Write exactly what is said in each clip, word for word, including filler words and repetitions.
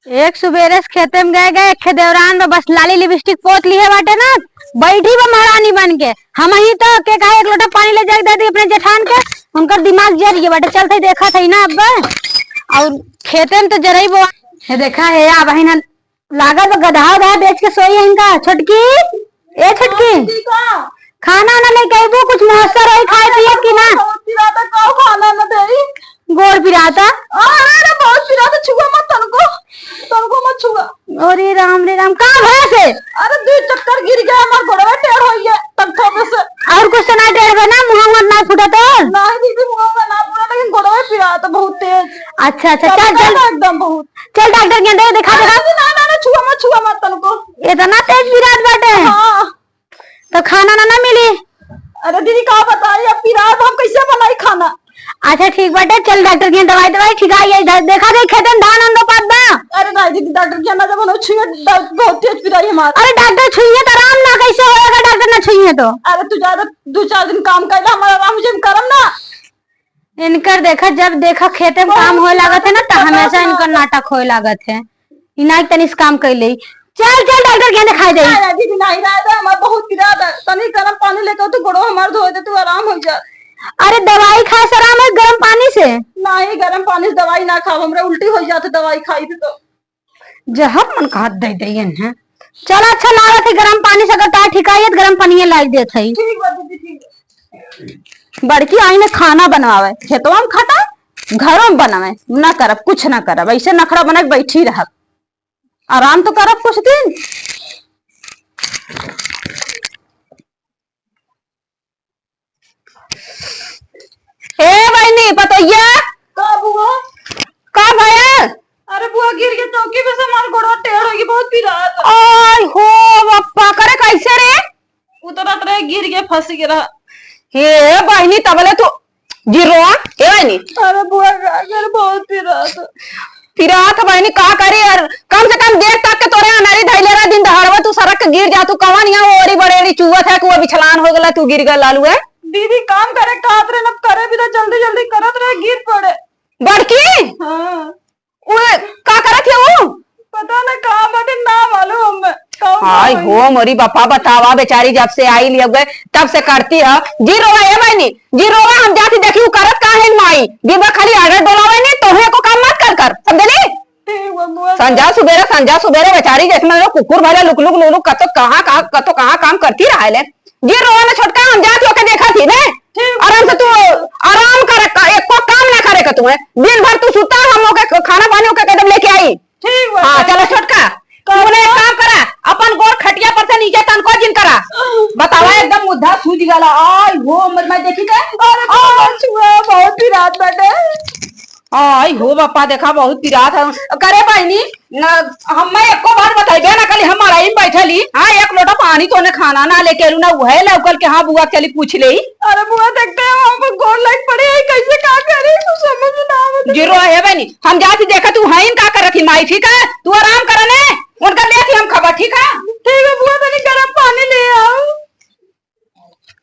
एक सुबेरे से खेते में गए, गए, एक खे देवरान बा, बस लाली लिपस्टिक पोत लिहे बाटे ना, बैठी बा महारानी बन के। हमही तो के कहा एक लोटा पानी ले जाके दे दी अपने जेठान के, उनकर दिमाग जर गए बाटे। चलत ही देखत ही ना अब, और खेते में तो जरई बो। हे देखा हे, आ बहिन, लागत बा गदहा उदहा बेच के सोई है इनका। छोटकी, ए छोटकी, हाँ, दीदी का? खाना ना लेके अइबू, कुछ मौसर होई खाए पिए की ना? बहुत पिराता, का खाना ना देई? गोड़ पिराता? अरे, अरे, बहुत पिराता, छुआ मत तनको, तनको मत छुआ। अरे राम रे राम, का भय से? अरे, दू चक्कर गिर गया, हमार गोड़वा टेढ़ हो गया, तब थोड़े से। और कुछ तो ना टेढ़ बा ना, मुँह मत ना फूटा तो? नहीं दीदी, मुँह ना फूटा, लेकिन गोड़वा पिराता बहुत तेज। अच्छा, अच्छा, चल, चल। एकदम बहुत। चल डॉक्टर के दे, देखा, देखा। अरे, ना, ना, ना, छुआ मत, छुआ मत तनको। इतना तेज पिरात बाटे? हाँ। तो खाना ना, ना मिली? अरे दीदी, का बताई, अब पिरात हम कैसे बनाई खाना? अच्छा, ठीक बाटे, चल डॉक्टर के दवाई, दवाई ठीक आई है। दे-, देखा दे, खेतन धान हम रोपात बा। अरे नहीं दीदी, डॉक्टर के ना जब हम छुए, ड-, बहुत तेज पिराई हमार। अरे डॉक्टर छुइहे तो आराम ना कैसे होएगा, डॉक्टर ना छुइहे तो? अरे तू ज्यादा दो चार दिन काम कर ले, हमारा आराम जिम करम ना। इनकर देखा, जब देखा खेते में काम होए लागत है ना, तो हमेशा इनकर नाटक होए लागत है। इनाई तनी से काम कर ले। चल, चल, डॉक्टर के यहाँ दिखाई दे। नहीं, दीदी, नहीं, रह दे, हमार बहुत पीरा दे। तनी गरम पानी लेके तू गोड़ो हमार धोए दे, तू आराम हो जा। अरे, दवाई खाए से आराम है गरम पानी से? नहीं, गरम पानी से दवाई ना खाओ, हमरा उल्टी हो जात दवाई खाई थी तो। जहर मन कहत दे दे इन्हें। चल, अच्छा लागत है गरम पानी से, अगर तार ठिकाई है तो गरम पानी लाई देत है। ठीक बा दीदी, ठीक बा। बड़की आई ने खाना बनवावे, खेतवा में खटा, घरों में बनावे, ना करब, कुछ ना करब, ऐसे नखड़ा बना के बैठी रहब। आराम तो करब कुछ दिन। ए बहिनी, पतोहिया। का बुआ? का भयल? अरे बुआ, गिर के चौकी पे से हमार गोड़वा टेढ़ हो गई, बहुत पिरात। आय हो बप्पा, करे कैसे रे? उतरत रहे, गिर के फंस के रहा। हे बहिनी, तबले तू गिरो, ए बहिनी। अरे बुआ, का करे, बहुत पिरात। पिरात बहिनी, का करी यार, कम से कम देख ताक के तोरे अनरी धइले रहा, दिन दहाड़वा तू सरक के गिर जा, तू कवन यहाँ ओरी बड़ेरी चुवत है कि वो बिछलान हो गला, तू गिर गल लालू है। दीदी काम करे कहत रहे, न करे भी तो जल्दी जल्दी करत रहे, गिर पड़े। बड़की? हाँ। उ का करत है उ? पता न का बाटे, ना मालूम हमें। कौन हाय हो मोरी बापा, बतावा बेचारी जब से आई लिया गए तब से करती है। जी रोवा ए बहिनी, जी रोवा, हम जाती देखी उ करत का है माई। दिन भर खाली आडर डोलावे नहीं, तोहे को काम मत कर कर, समझली? ठीक बा बुआ। संझा सुबेरे, संझा सुबेरे बेचारी जैसे मतलब कुकुर भले लुक लुक लुक लुक कतो कहाँ कहाँ, कतो कहाँ काम करती रहा है ले। गिर रोवा ना छोटका, हम जात ओके देखा थी ने। ठीक बा। आराम से तू आराम करे का, एको काम ना करे का तू है। दिन भर तू सुता, हम ओके खाना पानी ओके कदम लेके आई। ठीक बा। हाँ, चलो छोटका, तू ने एक काम करा, अपन गोड़ खटिया पर से नीचे तनको जिन करा। बतावा, एकदम मुद्दा सूझ गला। आय हो, मर मैं देखी के। अरे, आ, छुआ, बहुत पिरात बाटे। आई हो बापा, देखा बहुत पिरात है। करे बहिनी, न, हम मैं एको बार बताइबे ना कली, हम मड़ई में बैठली, हाँ, एक लोटा पानी तोने खाना ना लेके आलू ना, उहे लौकल के हाँ बुआ चली पूछ ले। अरे बुआ, देखते हैं, हमको गोड़ लग पड़े है, कैसे का करी, कुछ समझ में ना आवत। गिरो है बहिनी, हम जाती देखा तू हईन का करत ही माई, ठीक है, तू आराम कर ने, उनका लेती हम खबर, ठीक है। ठीक है बुआ, तनी गरम पानी ले आओ।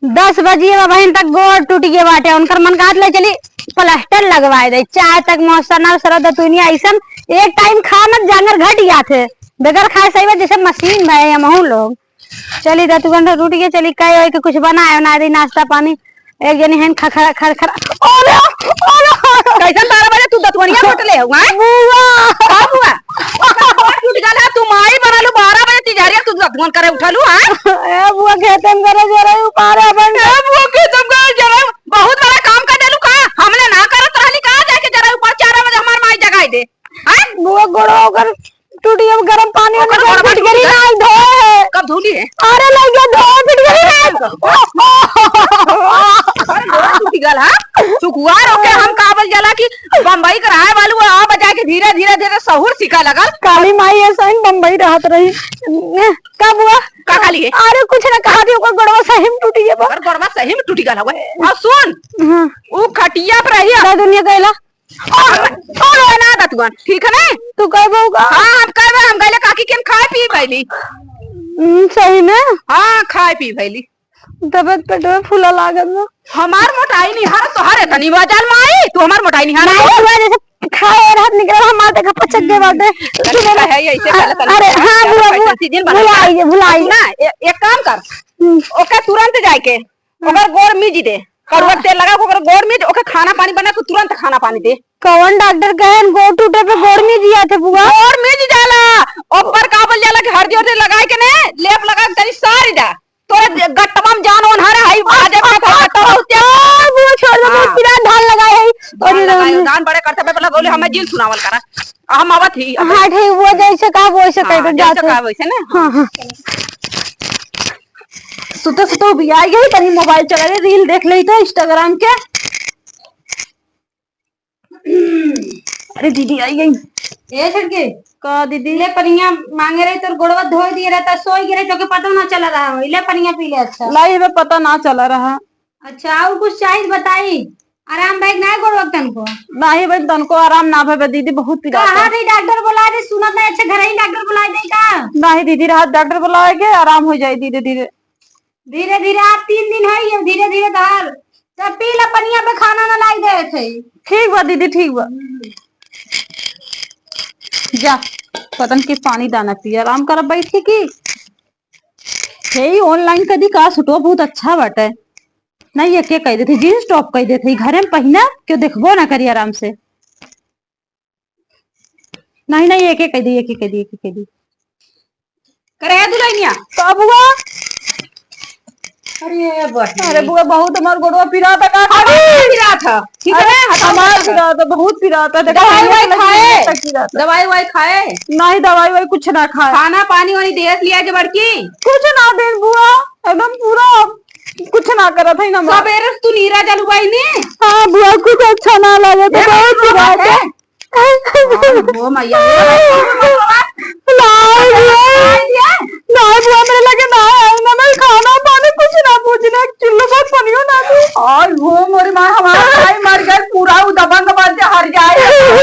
दस बजिए बा बहिन तक गोड़ टूट गए बाटे। उनकर मन कहत ले चली प्लास्टर लगवाए दे, चाय तक मौसर ना सरद दुनिया ऐसन। एक टाइम खा न जांगर घट जात है, बगैर खाए सही बा जैसे मशीन भए हमहू लोग। चली दतुगन टूट गए, चली कहे होए कि कुछ बनाए ना दे नाश्ता पानी। एक जनी हन खखरा खरखरा। अरे, अरे। कैसन बारह बजे तू दतुअनिया घोट ले हुआ है? बुआ। का बुआ? ओकर गोड़ टूट गल है, तू माई बनलू, बारह बजे तिजहरिया तू दतुअन करे उठलू, हाँ? ए बुआ, खेतन करे जरा उपारे अपन। ए बुआ, खेतन करे जरा, बहुत बड़ा काम कर देलू का? हमने ना करत रहली का, जाके जरा ऊपर चार बजे हमार माई जगाई दे, हाँ? बुआ, गोड़वा ओकर टूटी, अब गरम पानी ओकर में गोड़वा फिटकरी टूटी ना धोए है। कब धोली है? अरे, लग गया धोए, फिटकरी ना। अरे, गोड़ टूटी गल, हाँ? सुकुवार होके हम का बोल जाला कि बम्बई के रहे वालू, आ बजा के धीरे, धीरे, धीरे सहूर सीखा लगल। काली माई ऐसा ही बम्बई रहत रही। का बुआ? का काली है? अरे, कुछ ना कहा थी, ओकर गोड़वा सही में टूटी है बा। ओकर गोड़वा सही में टूटी गल हवे। और सुन, हाँ। उ खटिया पर रही। दा दुनिया गइला। और, और ना दतुअन, ठीक है ना? तू कहबो का? हाँ, हम कहबे, हम गइले काकी के हम खाए पी भइली। हम्म, सही में? हाँ, खाए पी भइली। तबियत पेटवा फूला लागत बा। हमार मोटाई निहार तोहरे तनी वजन माई, तू हमार मोटाई निहार। माई, तू जैसे खाए रहत निकलल, हमार देखा पचक गए बाटे। तनी सुने ना। है, ऐसे अ-, कहले तनी अरे, हाँ, ज्यादा बुआ, बुआ, फैशन सीजन बना भुलाइए, भुलाइए। ना, ए-, एक काम कर, हम्म। ओके तुरंत जाइके, हम्म। ओकर गोड़ मीज दे, कड़ुआ हाँ। तेल लगा के ओकर गोड़ मीज, ओके खाना पानी बना के तुरंत खाना पानी दे। कौन डॉक्टर कहेन गोड़ टूटे पे गोड़ मीज जात है बुआ? गोड़ मीज जाला, ऊपर का बोल जाला कि हरदी उरदी लगाई के ने, लेप लगा के तनी सार जा। तोरे ज-, गट्टवा में जान ओन हर हई, बाजे में तो गट्टवा होते। आ, बुआ छोड़ दे, बहुत हाँ। पिरात धान लगाए हई। धान अरे राम लगाए, रे। धान बड़े करते, मतलब बोले, हमें जिन सुनावल करा। आ, हम आवत ही, अब। हाँ, ठीक, वो जैसे कहा, वो वैसे हाँ, कह दे, जैसे जाते। कहा, वैसे ना। हाँ, हाँ। सुते सुते भी आई गई, तनी मोबाइल चला रही, रील देख लेई तो Instagram के। अरे दीदी आई गई। ए छटके। का दीदी? ले पनिया मांगे रही, तोर गोड़वा धोई दिए रहता, सोई गिरे, तोके पता ना चला रहा हो। ले पनिया पी ले, अच्छा। लाई, हमें पता ना चला रहा। अच्छा, और कुछ चाहिए बताई? आराम भाई ना गोड़वा तनको? नाही भाई, तनको आराम ना भवे दीदी, बहुत पिरात कहा है। थे डॉक्टर बुला दे, सुनत नहीं, अच्छा घर ही डॉक्टर बुला दे का? नाही दीदी, राहत डॉक्टर बुलाए के आराम हो जाए धीरे धीरे। धीरे धीरे, आज तीन दिन है, ये धीरे धीरे धर। तब पी ला पनिया पे खाना ना लाई दे थे। ठीक बा दीदी, ठीक बा। जा, पतन के पानी दाना पिया, आराम कर बैठी की। हे, online कदी का सूटवा बहुत अच्छा बाटे। नहीं, एके कह देते, jeans top कह देते, घरे में पहिना, क्यों देखबो ना करी आराम से। नहीं, नहीं, एके कह दी, एके कह दी, एके कह दी। करे है दुल्हनिया? का बुआ? अरे बहिनी। अरे बुआ, बहुत हमार गोड़वा पिरात है, का अरे करी? पिरात है। ठीक है, अरे हटाओ हमार मत। पिरात है, बहुत पिरात है। देखो, दवाई ये वाई वाला खाए? चीज तक पिरात है। दवाई वाई खाए? नहीं, दवाई वाई कुछ ना खाए। खाना पानी वाली देख लिया के बड़की? कुछ ना देन बुआ, एकदम पूरा कुछ ना करत है ना माँ। सबेरे से तू नीरा जलुआई ने? हाँ बुआ, कुछ अच्छा ना लगे तो ये बहुत बात पिरात है। है। हाँ, वो मैया, ये बात है। नहीं बुआ। नहीं बुआ, मेरे लगे ना आए ना, मैं खाना पानी कुछ ना पूछने, एक चुल्लू पर पनियो ना दे। आई हो मोरी माँ, हमारा माई मर गए, पूरा उ दबंग बन के हर जाए।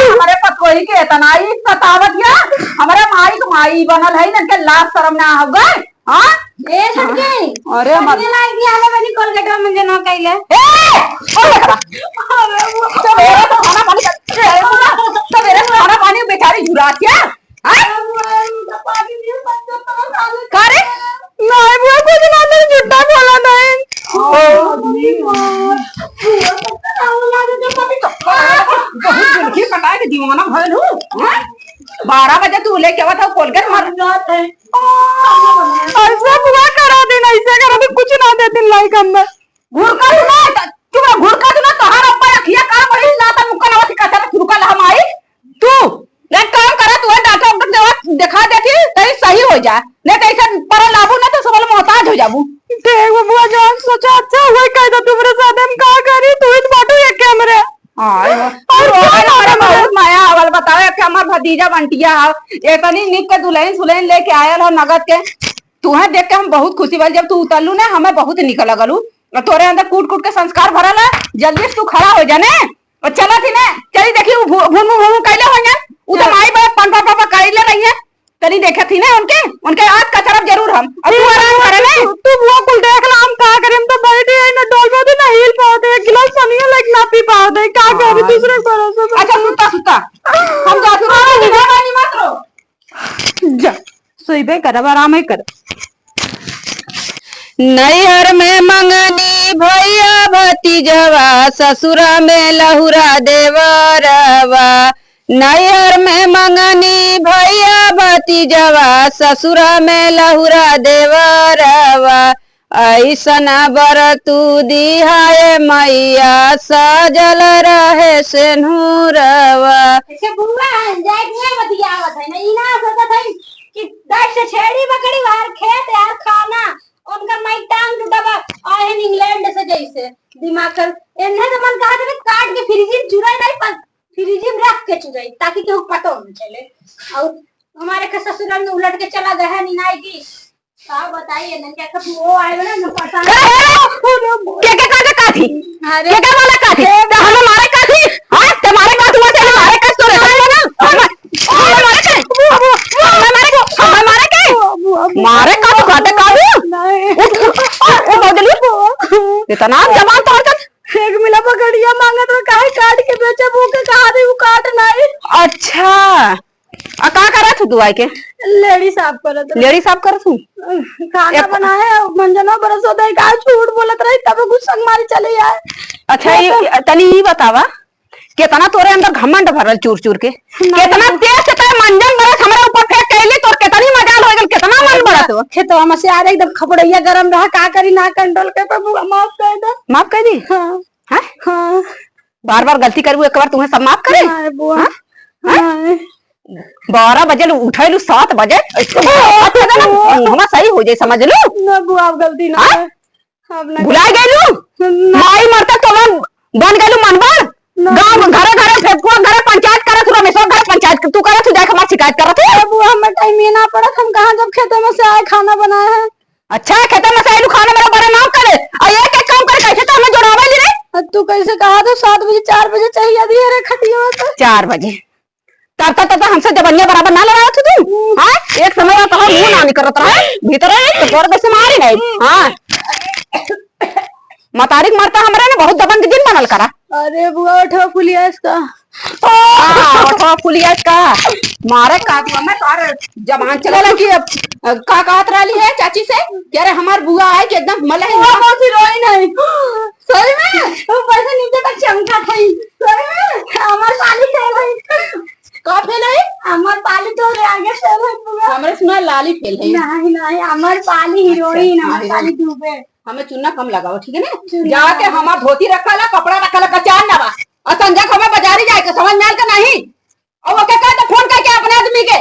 हमारे पतोही के इतना ही सतावत या, हमारे माई के माई बनल है ना, के लाज शर्म ना हो गए। हाँ? ए, छोटकी, अरे, हमार पनिया लाई दिया, हमें बनी कोलगेटवा में जे ना कइले। ए! ओ, देखा। अरे, वो सवेरे से खाना पानी कर, ए, सवेरे से खाना पानी बेचारी झुरात है, हाँ? अरे, वो, वो तो पानी नहीं, पानी तो तरस आ गया। का रे? नहीं, वो कुछ ना, नहीं, झूठा बोला नहीं। ओ, नहीं, माँ। वो तो तरस आ गया, जो पानी तो बहुत जुल्फी कटाए के दीवाना भइल हूँ, हाँ? बारह बजे तू लेके आवत हो कोलगेट मार। रात है। ऐसे बुआ करा दिन, ऐसे करा दिन, कुछ ना दे दिन लाई कम में। घुरका तू ना, चुप रह, घुरका तू ना, तोहार अब्बा अखिया का बड़ी लाता मुक्का नवा से कचरा चुरका लहा माई। तू एक काम करा, तू है डॉक्टर, डॉक्टर के दवा दिखा देती, कहीं सही हो जा, नहीं तो ऐसे पर लाबू ना तो सबल मोहताज हो जाबू। देख बबुआ जान, सोचा अच्छा हुआ, कह दो तुम्हारे साथ हम का करी, तू ही तो बाटू ये कैमरे। आय हो। और और क्या हमारे मालूम है? बहुत माया आवल, बताओ, एक हमार भतीजा बंटिया हो, इतनी निक के दुल्हन सुल्हन लेके आयल हो नगद के। तुहे देख के हम बहुत खुशी भइल, जब तू उतरलू ना, हमें बहुत निक लगलू। और तोरे अंदर कूट कूट के संस्कार भरल है, जल्दी से तू खड़ा हो जा ने। और चला थी ना, चली देखी, उ भू-, भून भून भून कैले हो ना, उ तो हाँ। माई बाप पन पापा कैले रही है। तनी देखे थी ना उनके, उनके आज का तरफ जरूर हम। अब तू आराम करे ना। तू, तू बुआ कुल देख ला, हम का करें, हम तो बैठे हैं ना, डोल पाते ना, हिल पाते, एक गिलास पानी लेके ना पी पाते, का करी हाँ। दूसरे के भरोसे। अच्छा, सुता, सुता। हम जाते हैं, हाँ। मत रो। जा, सोइबे करब, आराम ही करब। नैहर में मंगनी भैया भतीजवा, ससुरा में लहुरा देवरवा। नैहर में मंगनी भैया भतीजवा, ससुरा में लहुरा देवरवा। ऐसना बर तू दिहाए मैया, सजल रहे सेनुरवा। अच्छा बुआ, जाए के बतियावत है ना, ई ना सोचत है कि दस से छेड़ी बकरी बाहर खेत यार खाना, उनका माई टांग टूटा बा, आए हैं इंग्लैंड से जैसे दिमाग कर, एन्हे तो मन कहा था काट के फ्रिज में चुराई नहीं, पर फ्रिज में रख के चुराई, ताकि केहू पता न चले। और हमारे के ससुराल में उलट के चला गया है, निनाई की का बताइए ना, क्या कब वो आए ना, ना पता। के, के, का, का, का थी? अरे। के, के वाला का थी? तो हमें मारे का थी? हाँ, ते मारे का तू, ते मारे का तू रे? हमें ना, हमें, हमें मारे के? हमें मारे के? हमें मारे के? मारे का तू, काटे का तू? नहीं। उठ, उठ, उठ, उठ, उठ। इतना जबान तोड़ के एक मिला बकरिया मांगत रहो, काहे काट के बेचे, भूखे कहा दे, वो काट नहीं तू दुआई के? लेड़ी साफ करत रहे। लेड़ी साफ करत हूँ? खाना एक बनाए, मंजनो बरसो दे, का झूठ बोलत रही, तब गुस्सा मारी चली आए। अच्छा, ये ये, तो ये, तनी ई बतावा, केतना तोरे अंदर घमंड भरल चूर चूर के? नहीं। केतना तेज से तोरे मंजन बरस हमरे ऊपर फेंक के अइली, तोर केतनी मजाल हो गइल, केतना मन बड़ा तो। खेतवा में से आ रहे, एकदम खपड़ैया गरम रहा, का करी, ना कंट्रोल कर पाबू, माफ कर दे। माफ कर दी? हाँ। हैं? हाँ। बार बार गलती करबू, एक बार तुम्हें सब माफ करे? हाँ, बुआ। हाँ? हाँ? हाँ। बारह बजे उठैलू, सात बजे, मुँहवा सही हो जाए, समझ लू? ना बुआ, अब गलती ना हाँ? है। अब ना भुलाए गइलू? ना। माई मरता तो हम बन गइलू मनबड़? ना। गाँव में घरे घरे, फेफुआ घरे पंचायत करत हूँ, रमेशवा घरे पंचायत, तू करत हूँ, जाके हमार शिकायत करत हूँ। अब वो हमें टाइम ये ना पड़त, हम कहाँ जब खेते में से आए, खाना बनाए हैं। अच्छा, खेते में से आइलू, खाना मेरा बड़ा नाम करे, और एक एक काम करे, कैसे तो हमें जोड़ावे ली रे? अब तू कैसे कहा तो सात बजे, चार बजे चाहिए दी रे खटिया तो। चार बजे? तब तक तो हमसे जबनिया बराबर ना लड़ावत तू। हाँ, एक समय तो हम मुंह ना निकलत रहे, भीतर एक तो जोर से मारी नहीं। हाँ, मतारी के मरता हमरे ने बहुत दबंग दिन बनल करा। अरे बुआ, ओठवा फुलिया इसका। हाँ, ओठवा फुलिया इसका। मारे का बुआ, मैं तोर जबान चलेला कि अब, अ, का कहत रहली है चाची से कि अरे हमार बुआ आए कि एकदम मलई बुआ बहुत हीरोइन है। सही में? वो पैसे नीचे तक चमका था। सही में? हमार पाली फेल है। का फेल है? हमार पाली तोरे आगे फेल है बुआ। हमरे सुना लाली फेल है। नहीं, नहीं, हमार पाली हीरोइन, अच्छा, हमार हीरोइन। पाली डूबे। हमें चुन्ना कम लगाओ, ठीक है ना? चुन्ना जाके लगाओ। हमार धोती रखा ला, कपड़ा रखा ला, कचार ना बा। और संध्या को हमें बाजारी जाए के, समझ में आल के नहीं? और ओके कह दे फोन करके अपने आदमी के,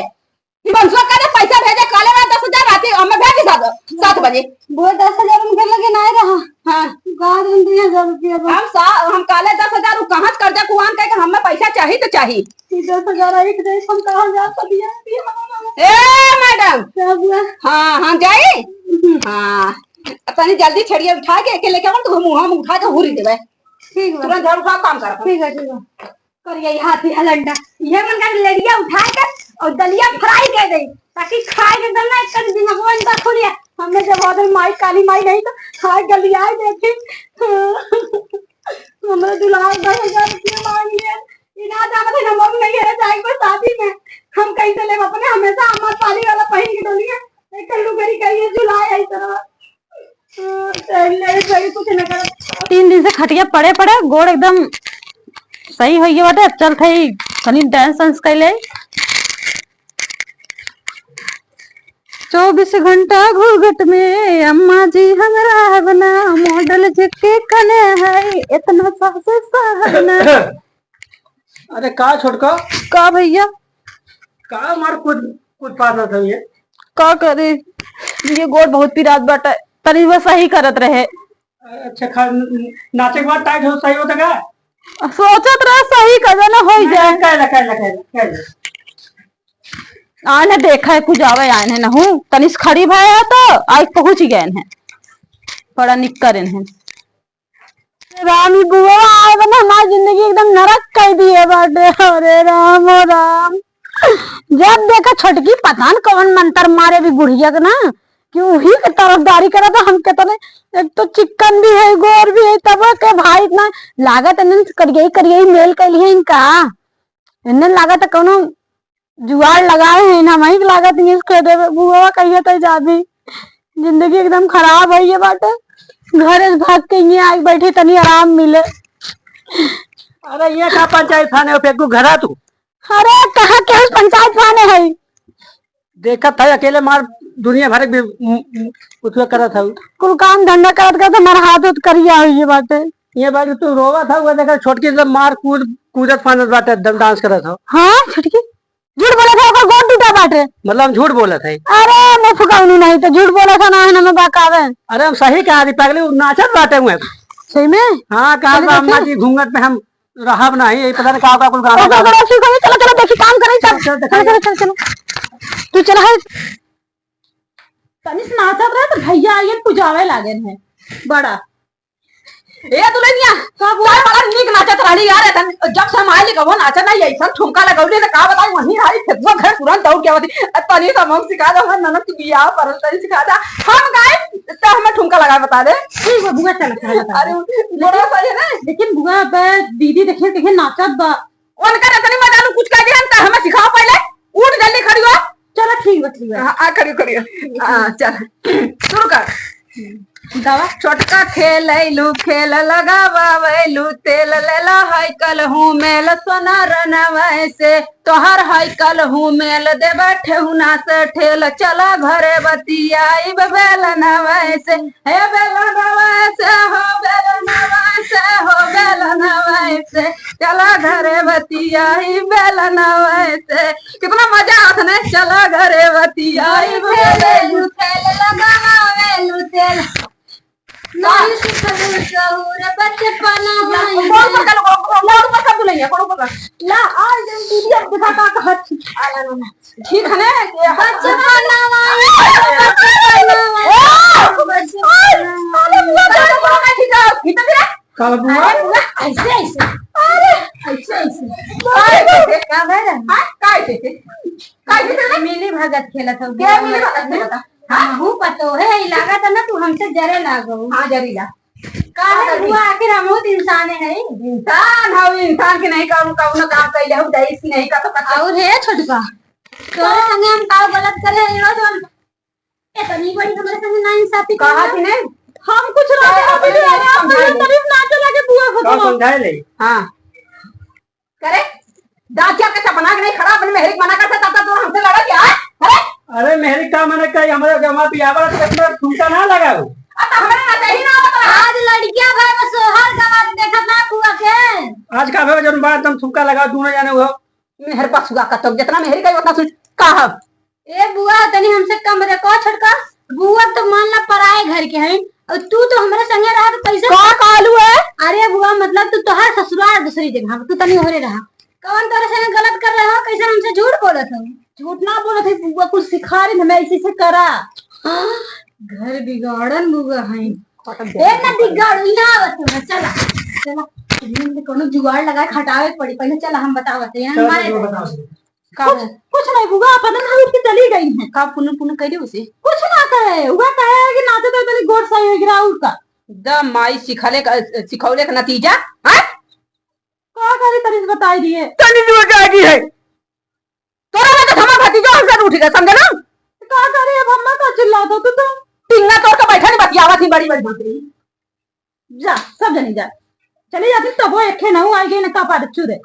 हिमांशु कह दे पैसा भेजे, काले ना दस हजार राती हमें भेज दे सात, सात बजे। वो दस हजार उनके लगे ना रहा। हाँ। कहाँ दे दुई हजार रुपया बा? हम सा-, हम काले दस हजार, वो कहाँ से कर्जा कुआन कह के हमें पैसा चाही तो चाही। ये दस हजार आई तो हम कहाँ जा सकिया? ए मैडम। क्या हुआ? हाँ, हाँ, जाई? हम्म। हाँ। तनी जल्दी छड़िया उठा के, के लेके आओ, तो हम, हम उठा के हुरी देबे। ठीक बा। तुरंत झाड़ू उठाओ, काम करो। ठीक है, ठीक है। करिया ये हाथी हलंडा, ये मन कर लेड़िया उठा के और दलिया फ्राई कर दे, ताकि खाए के एकदम ना एक दिमागवा इनका खुलिया। हमने जब ऑर्डर माई काली माई नहीं तो खाए गलिया ही देखे। हमरा दुलार दस हजार रुपया मांग लिया, ये ना जानत है ना मम्मी नहीं है जाए पर शादी में। हम कैसे लेब अपने, हमेशा हमार पाली वाला पहन के डोलिया, एक लुगरी कहिए जुलाई आई तरह। तीन दिन से खटिया पड़े पड़े गोड़ एकदम सही होइए बाटे। अब चल थई तनी डांस वांस कैले। चौबीस घंटा घूंघट में अम्मा जी हमरा बना, मॉडल जेके कने है, इतना साहस साहब ना। अरे का छोटका? का भैया? का मार कूद, कूद पार ना था ये? का करे, ये गोड़ बहुत पिरात बाटे, तनी बस सही करत रहे। अच्छा, खा, नाचे के बाद टाइट हो, सही होता का? सोचत रहे सही कर देना, हो नहीं, जाए। नहीं, कैला, कैला, कैला, कैला। आने देखा है, कुछ आवे आने ना हूँ, तनिस खड़ी भया है तो आज पहुँच गए हैं, बड़ा निक्कर हैं। राम, ई बुआ आए बा ना, हमार जिंदगी एकदम नरक कर दिए बाटे। अरे राम, ओ राम, जब देखा छोटकी पता न कौन मंत्र मारे भी बुढ़िया के ना, कि उही के तरफदारी करत है। हम केतने, एक तो चिक्कन भी है, गोर भी है, तब के भाई इतना लागत है ना, करियई करियई मेल कैली है इनका। इन्हें लागत है कौनो जुआर लगाए हैं ना, वहीं के लागत नहीं इसको देवे। बुआ कहिए तो जाबी, जिंदगी एकदम खराब है ये बाटे। घरे से भाग के ये आके बैठी, तनी आराम मिले। अरे ये का पंचायत थाने पे को घरा तू? अरे कहाँ के हम पंचायत थाने है? देखत है अकेले मार दुनिया भर के भी, उम, उम, उतवे करत है। कुल काम धंधा करत करत हमारा हाथ उत करिया हो ये बाटे। ये बात तू रोवत है, वो देखा छोटकी जब मार कूद, कूदत फानत बाटे, एकदम डांस करत हो। हाँ, छोटकी? झूठ बोलत है, ओकर गोड़ टूटा बाटे। मतलब हम झूठ बोलत है? अरे, मुंह फुकौनी नहीं तो झूठ बोलत है, ना है ना में बकावे। अरे, हम सही कहा थी, पगली, उ नाचत बाटे हुए। सही में? हाँ, कहा चलो बा, अम्मा देखी। जी, घूंघट में हम रहब नहीं, ये पता नहीं का, का कुल गाना ओकर गावत। गोड़ ठीक होई, चलो, चलो, देखी, काम करी, चल। चलो, चलो, चलो, चलो, चलो। तू चला है। तनिस नाचत रहे तो भैया आइए पुजावे लागे हैं। बड़ा ए दुल्हनिया, का बुआ? बड़ा नीक नाचत रहली यार, एतन जब से हम आइली कबो नाचत नहीं, ऐसन ठुमका लगौली त का बताई, वहीं हारी फेसबुक घर तुरंत दौड़ के आवती। अ, तनी सा हम सिखा दे, हमर ननद के बियाह परल, तनी सिखा दे। हम गाए त हमें ठुमका लगाए बता दे। ठीक बा बुआ, चल, चल, बता अरे, दे। गोड़वा लेकिन, सही है ना? लेकिन बुआ, अब दीदी देखिए, कहिए नाचत बा। उनकर एतनी मजा लू, कुछ कह दे हम त हमें सिखाओ पहले। उठ जल्दी खड़ी हो। चलो ठीक बा, ठीक बा। हाँ, आ, खड़ी, खड़ी। हाँ, चल। शुरू कर। गावा। छोटका खेलैलू खेल लगावैलू तेल लेला है कल हूँ मेल सोना रनवै से तोहर है कल हूँ मेल देबा ठेहुना से ठेल चला घरे बतियाइब बेलनवै से हे बेलनवै से हो बेलनवै से हो बेलनवै से चला घरे बतियाइब बेलनवै से। कितना मजा आवत है ना, चला घरे बतियाइब। खेलैलू खेल लगावैलू तेल। नहीं सिखलू सहूर बचपना में। कौन ऊपर का लोग, कौन ऊपर का बुलाइए, कौन ऊपर का? ला, आ, जब दीदी अब देखा का कहत। ठीक है ना? ये बचपना में, बचपना में। ओ! बचपना में। अरे, बुआ, बुआ, बुआ, बुआ, ठीक है, ठीक है। का बुआ? अरे, बुआ, ऐसे, ऐसे। अरे, ऐसे, ऐसे। अरे, का भइल? हाँ, का ऐसे? काहे से रे? मिली भगत खेलत हऊ, के बुआ मिली मत भगत खेलत? हाँ? हमहू पतोहे हई, लागत है ना तू हमसे जरे लागो। हाँ, जरीला। काहे हाँ, बुआ, आखिर हमहू तो इंसाने हई। इंसान हऊ, इंसान के नहीं कौनो, कौनो काम कइले हऊ, दईस की नहीं का तो पता। और हे छोटका, तोरे संगे हम का गलत करे हई, रोज हम इतनी बड़ी हमरे संगे नाइंसाफी कहा करत थी नहीं? हम कुछ ना ए, कहा, अपने अभी आप समझाए नहीं। तारीफ ना चला के बुआ का खत्म। समझाए ले? हाँ। करे? दाँतिया के सपना के नहीं खड़ा, अपने मेहरी के मना करता, तब तक तू हमसे लड़ा क्या? अरे? अरे मेहरी का मना कही, हमारे जमा पियावा तो इतना ठुमका ना लगाओ। अब तो हमारे ना कहीं ना होता। आज लड़कियां घर में सोहर का बात देखत ना बुआ के। आज का भे जौन बात तुम ठुमका लगाओ, दोनों जाने हो। मेहर पछुआ का तो जितना मेहरी कही उतना सुन, का हो? ए बुआ, तनी हमसे कम रे, कहो छोटका। बुआ तो मान ला पराए घर के हईन, और तू तो हमरे संगे रहा तो कैसे? का कहलू है? अरे बुआ, मतलब तू तोहार ससुराल दूसरी जगह, तू तनी ओहरे रहा। कौन तोरे संगे गलत कर रहे हो, कैसे हमसे झूठ बोलत हो? झूठ ना बोलत है बुआ, कुछ सिखा रही हमें ऐसे ऐसे करा। हाँ, घर बिगाड़न बुआ है। ए ना बिगाड़ू, यहाँ आवत हो, चला, चला। इन्हें तो कोनो जुगाड़ लगा के हटावे के पड़ी, पहले चला हम बतावत है, यहाँ चलो, हमारे चलो, बताओ। का कुछ, है? कुछ नहीं बुआ, पता नहीं उठ के चली गई है। का पुनु पुनु कह रही उसे? कुछ ना कहे, वह कहे कि नाते तो तनी गोड़ सही हो गिरा और का। द माई सिखले का, सिखौले का नतीजा, हैं? का करी तनी से बताई दिए। तनी से बताई दी है। तोरा वजह से हमार भतीजो हमसे रूठ गए, समझे ना? का करी अब अम्मा का चिल्ला दो तू तो। टिंगा तोड़ के बैठा नहीं बतियावा थी बड़ी बड़ी भोसड़ी। जा, सब जनी जा। चली जाती तबो एके नहु आई गई न का पाद चुरे।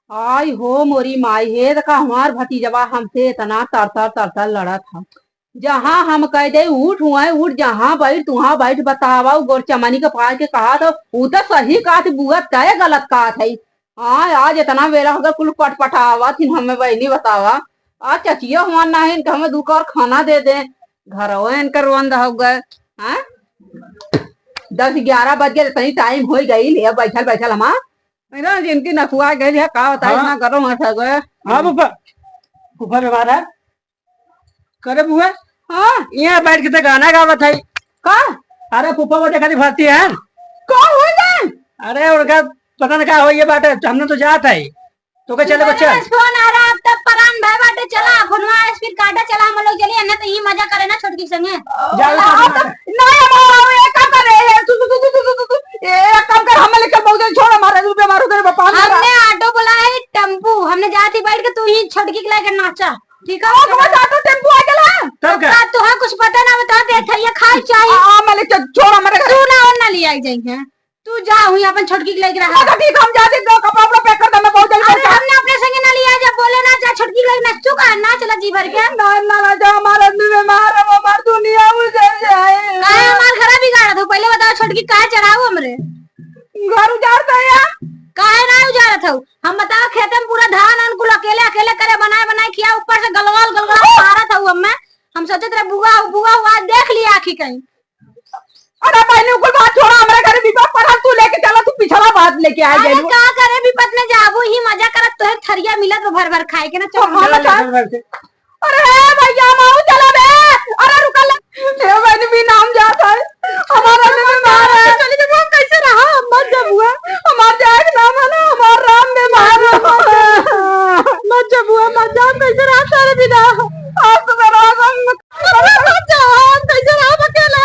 आई हो मोरी माई हे, त का हमार भतीजवा हमसे इतना तर तर तर तर लड़त ह। जहाँ हम कह दे उठ हुआ उठ, जहाँ बैठ तुहाँ बैठ, बतावा उ गोर चमनी के पार के कहा तो उ तो सही कहत बुआ तय गलत कहत है। हाँ आज इतना बेला हो गया कुल पटपटावत हिन हमें बहनी बतावा। आ चचिया हुआ ना है इनका हमें दू कार खाना दे दे। घरवा इनकर बंद हो गए। हाँ दस ग्यारह बज गए, इतनी टाइम हो गई ले बैठल बैठल हमार। एकदम जिनकी नसुआ गई है, का बताई, हाँ। इतना गरम है सगो। हाँ, फूफा। फूफा बीमार है। करे बुआ? हाँ। यहाँ बैठ के तो गाना गावत है। का? अरे फूफा वो देखा भरती है। का हो गए? अरे उनका पता न का हो ये बात है, हमने तो जात है। तो का चले बच्चा? बस फोन आ रहा, अब तक परान भाई बाटे, चला, फोनवा स्पीड काटा, चला, हम लोग चलिए, ना तो ये मजा करे ना छोटकी संगे। जाओ, आ, जाओ, आ, जाओ। नहीं, हम आओ, ये काम कर रहे हैं, तू, तू, ए, एक काम कर, हम लेके बहुत जल्दी छोड़, हमारे रूपये मारो, तेरे बाप, हम हमने ऑटो बुलाया है, टेम्पू, हमने जाती बैठ के, तू ही छोटकी के लेके नाचा, ठीक है? ओ, तुम्हारे साथ तो टेम्पू आ गया। तब का? का तुहा कुछ पता ना बता दे, थैया खाए चाहिए। आ, आ, मैं लेके छोड़, हमारे घर। तू ना और ना ले आई जाएंगे। तू जा, हुई अपन छोटकी के लेके रहा। अच्छा, ठीक, हम जाते, तो कपड़ा उपड़ा पैक कर दे, मैं बहुत जल्दी अरे, पहुंचा। हमने अपने संगे ना लिया, जब बोले ना, जा छोटकी के लेके नाच, तू कहा ना चला जी भर के। ना, ना, ना, जा, हमार आदमी बीमार है, हमार दुनिया उजर जाए। काहे हमार घर बिगाड़त हो? पहले बताओ, छोटकी काहे चढ़ाऊ हमरे? घर उजाड़ता है यार। काहे ना उजाड़त हो? हम बताओ, खेते में पूरा धान आन कुल अकेले, अकेले करे, बनाए, बनाए खिया, ऊपर से गलवाल, गलवाल मारत हो हमें। हम सोचत रहे, बुआ, बुआ, हुआ, देख लिया आँखी कहीं। अरे पहले कुल बात छोड़ा, हमरे घरे विपत पड़ल, तू लेके चला, तू पिछला बात लेके आ अरे गइलू। का करे विपत में जाबू, ही मजा करत, तोहे थरिया मिलत बा भर भर खाए के ना, चल तो हम हम चला। चल। अरे भैया, हम आऊ चला बे। अरे रुका ले। हे बहन, भी नाम जात है। हमारा में मार है। चली जब हम कैसे रहा, मत जा बुआ। हमार जाए के नाम है ना, हमार राम में मार। मत जा बुआ, मत जा, हम कैसे रहा तेरे बिना। आज तो मेरा रंग मत जा, हम कैसे रहब अकेला?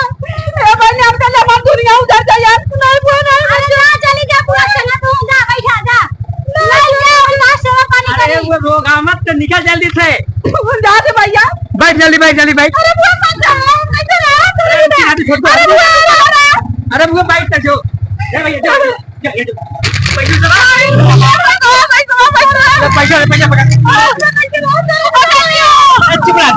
ए बहन, अब चल, हमार दुनिया उजर जाए यार। नहीं, वो नहीं, अरे ना, चली जा, पूरा संगत हो, जा, बैठा, जा। नहीं, जा, अभी वहाँ सेवा पानी अरे, करी। वो रोग आमद तो निकल बैठ, जल्दी बैठ, जल्दी बैठ। अरे बुआ, मत जाओ, मत जाओ, अरे, अरे, अरे, अरे, अरे, अरे, अरे, अरे, अरे, बुआ, बैठ, बैठ, बैठ। अरे, पैसा, पैसा पकड़। अरे, चुप रह।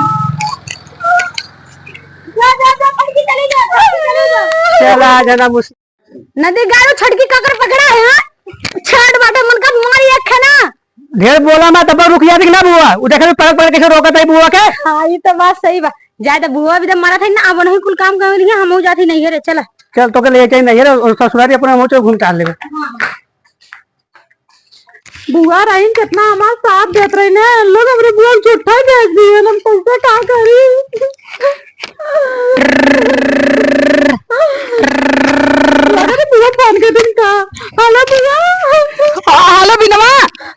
जा, जा, जा, पकड़ के चले जा, पकड़ के चले जा। चला, ज्यादा मुश्किल। नदी गारो छटकी ककर पकड़ा है, हाँ? छाट बाटे मन का मारी एक है ना। ढेर बोला मत, तब रुक जाती कि ना बुआ। उ देखे तो पलक पलक कैसे रोकत है बुआ के। हाँ, ये तो बात सही बा। जाए तो बुआ भी तो मरत है ना, अब नहीं कुल काम कर लिया, हम हो जाती नहीं है रे, चला। चल, तोके ले जाई नहीं है रे, और ससुरारी अपने हम चल घूम टहल लेबे। बुआ रहीन कितना हमार साथ देत रहीन, लोग हमरे बुआ के झूठा भेज दिए, हम कैसे का करी? अरे बुआ फोन के दिन का। हेलो बुआ। हाँ, हेलो बिनवा।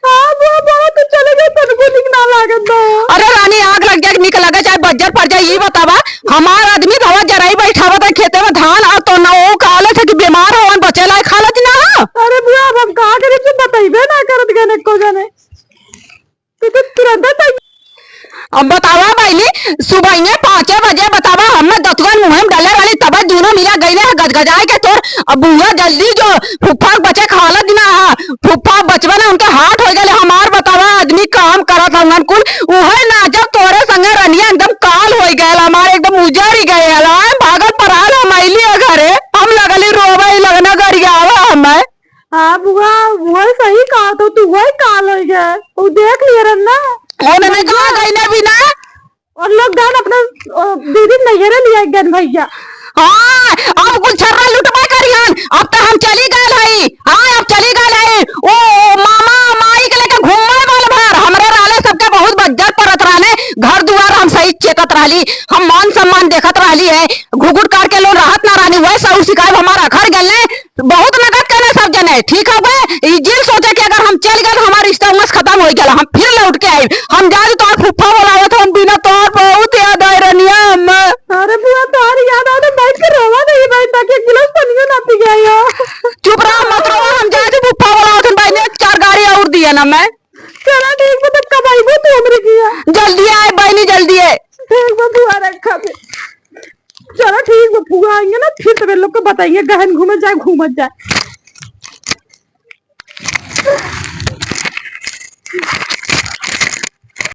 हाँ बुआ, बुआ तू चले गए, तनको निक ना लागत बा। अरे रानी, आग लग जाए, निक लगे, चाहे बज्जर पड़ जाए, ये बतावा, हमार आदमी धवा जराई बैठावत है खेते में धान, और तो ना वो कहले थे कि बीमार होवन, बचे लायक हालत ना हो। अरे बुआ, अब हम का करी, तू बतइबे ना करत गने को जने। तू तो तुरंत तै अब बतावा बहिनी, सुबहिये पाँचे बजे बतावा, हम दतुअन मुँहे में डाले रहली, तब दुनो मिला गइले हैं गजगजाए के तोर। अब बुआ जल्दी जो फुफ्फा के बचे के हालत ना है, फुफ्फा बचवा ना उनके हार्ट हो गए। हमार बतावा आदमी काम करत हवन कुल, उहे ना जब तोरे संगे रनिया एकदम काल हो गए, हमार एकदम उजर ही गए, आए भागल पराल हम अइली है घरे, हम लगली रोवे लगना गरियावा हमें। हाँ बुआ, वही सही कहा तो तू, वही काल हो गया, वो देख लिया रन ना। कौन ने कहा गई ना बिना? और लोग गन अपने, ओ, दीदी नैहरे लिया गन भैया। हाँ, अब कुल छर्रा लुटबे करिहन। अब तो हम चली गए हई। हाँ, अब चली गए हई। ओ, ओ, मामा, माई के लेके घूमे वाला भर। हमरे रहले सबके बहुत बज्जर परत रहले। घर दुआर हम सही चेकत रहली। हम मान सम्मान देखत रहली है। घुघुट काट के लोग रहत ना रहनी। वही सऊर सिखाए हमारा घर गए। बहुत नगद कहने सब जने, ठीक हो गए। ई जिन सोचे कि अगर हम चल गए तो हमारा रिश्ता उमस खत्म हो गया, हम फिर लौट के आए। हम जा रहे तोहर फूफा बोलावत, हम बिना तोहर बहुत याद आए रनिया हम। अरे बुआ, तोहर याद आवे तो बैठ के रोवा नहीं भाई, ताकि एक गिलास पानियो ना पी गया। चुप रहा, मत रोवा, हम जा रहे फूफा बोलावत हम भाई ने चार गाड़ी और दिया ना मैं। चला ठीक बा, तब कब आइबो तू हमरे किया? जल्दी आए बहिनी, जल्दी आए। ठीक बा बुआ, रखा बे। चलो ठीक बा, फुआ आएंगे ना, फिर तबे लोग को बताएंगे, गहन घूमत जाए, घूमत जाए।